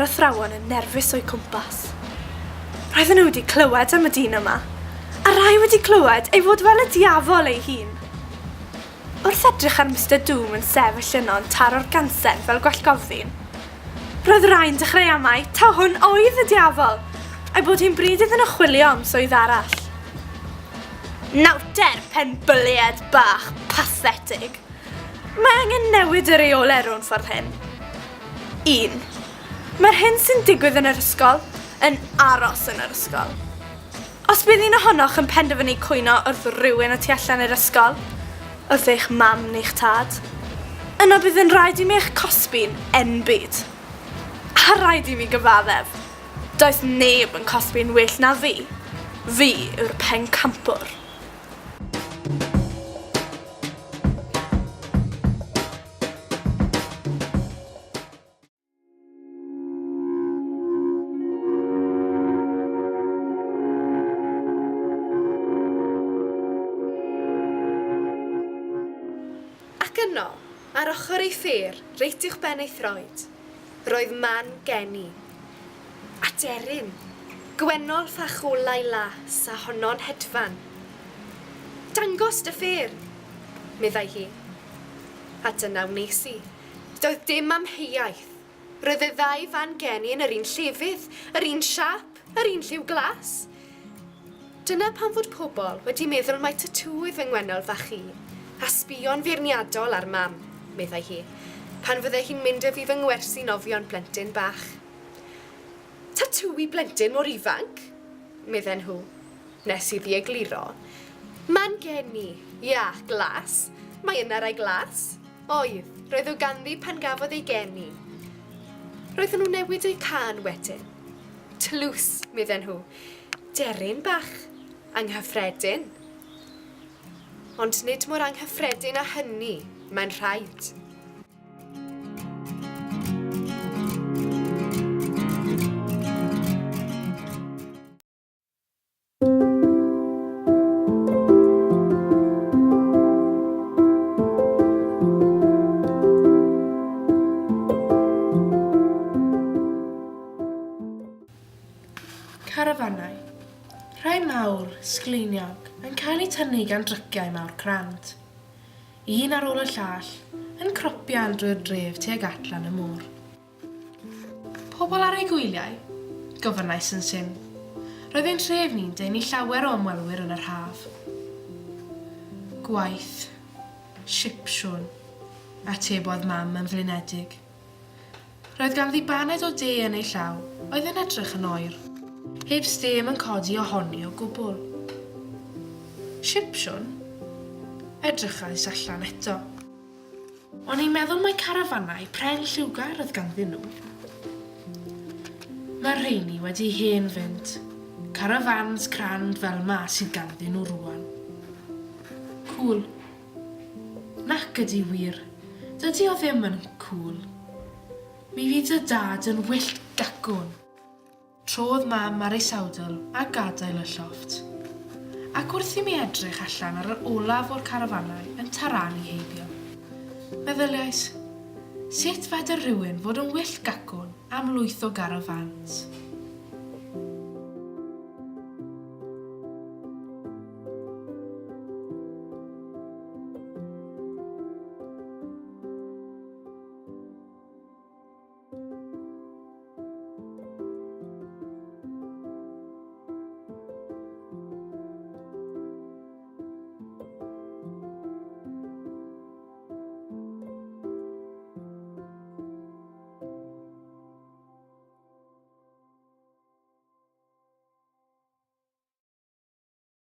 a'r athrawon yn nerfus o'u cwmpas. Roedden nhw wedi clywed am y dyn yma, a rhai wedi clywed ei fod fel y diafol ei hun. Wrth edrych ar Mister Doom yn sefyll yno yn taro'r gansen fel gwallgofddyn, roedd rhai'n dechrau amau taw hwn oedd y diafol, a'i bod hi'n bryd iddyn nhw chwilio am swydd arall. Nawter, penbyliad bach pathetig! Mae angen newid y rheolau rownd ffordd hyn. 1. Mae'r hyn sy'n digwydd yn yr ysgol yn aros yn yr ysgol. Os bydd un ohonoch yn penderfynu cwyno wrth rywun y tu allan i'r ysgol, wrth eich mam neu'ch tad, yna bydd yn rhaid i mi eich cosbi'n enbyd. A rhaid i mi gyfaddef, does neb yn cosbi'n well na fi. Fi yw'r pencampwr. Ac yno, ar ochr ei ffêr, reit uwchben ei throed, roedd man geni. Aderyn, gwennol fach olau las a honno'n hedfan. Dangos dy ffêr! meddai hi. A dyna wnes i. Doedd dim amheuaeth. Roedd y ddau fan geni yn yr un llefydd, yr un siâp, yr un lliw glas. Dyna pam fod pobl wedi meddwl mai tatŵ oedd fy ngwennol fach i, a sbïo'n feirniadol ar Mam, meddai hi, pan fydde hi'n mynd â fi fy ngwersi nofio'n blentyn bach. Tatŵ i blentyn mor ifanc? medden nhw, nes iddi egluro. Man geni, ia, glas. Mae yna rai glas. Oedd, roedd o ganddi pan gafodd ei geni. Roedden nhw'n newid eu cân wedyn. Tlws, medden nhw. Deryn bach. Anghyffredin. Ond nid mor anghyffredin â hynny, mae'n rhaid. Carafanau. Rhai mawr, sgleiniog, yn cael eu tynnu gan dryciau mawr crand. Un ar ôl y llall, yn cropian drwy'r dref tuag at lan y môr. Pobl ar eu gwyliau? Gofynnais yn syn. Roedd ein tref ni'n denu llawer o ymwelwyr yn yr haf. Gwaith. Sipsiwn. Atebodd Mam yn flinedig. Roedd ganddi baned o de yn ei llaw, oedd yn edrych yn oer. Heb stêm yn codi ohoni o gwbl. Sipsiwn? Edrychais allan eto. O'n i'n meddwl mai carafanau pren lliwgar oedd ganddyn nhw. Mae'r rheini wedi hen fynd. Carafans crand fel 'ma sydd ganddyn nhw rŵan. Cŵl. Nac ydi wir. Dydi o ddim yn cŵl. Mi fydd dy dad yn wyllt gacwn. Trodd Mam ar ei sawdl a gadael y llofft. Ac wrth i mi edrych allan ar yr olaf o'r carafanau yn taranu heibio, meddyliais, sut fedr rhywun fod yn wyllt gacwn am lwyth o garafans?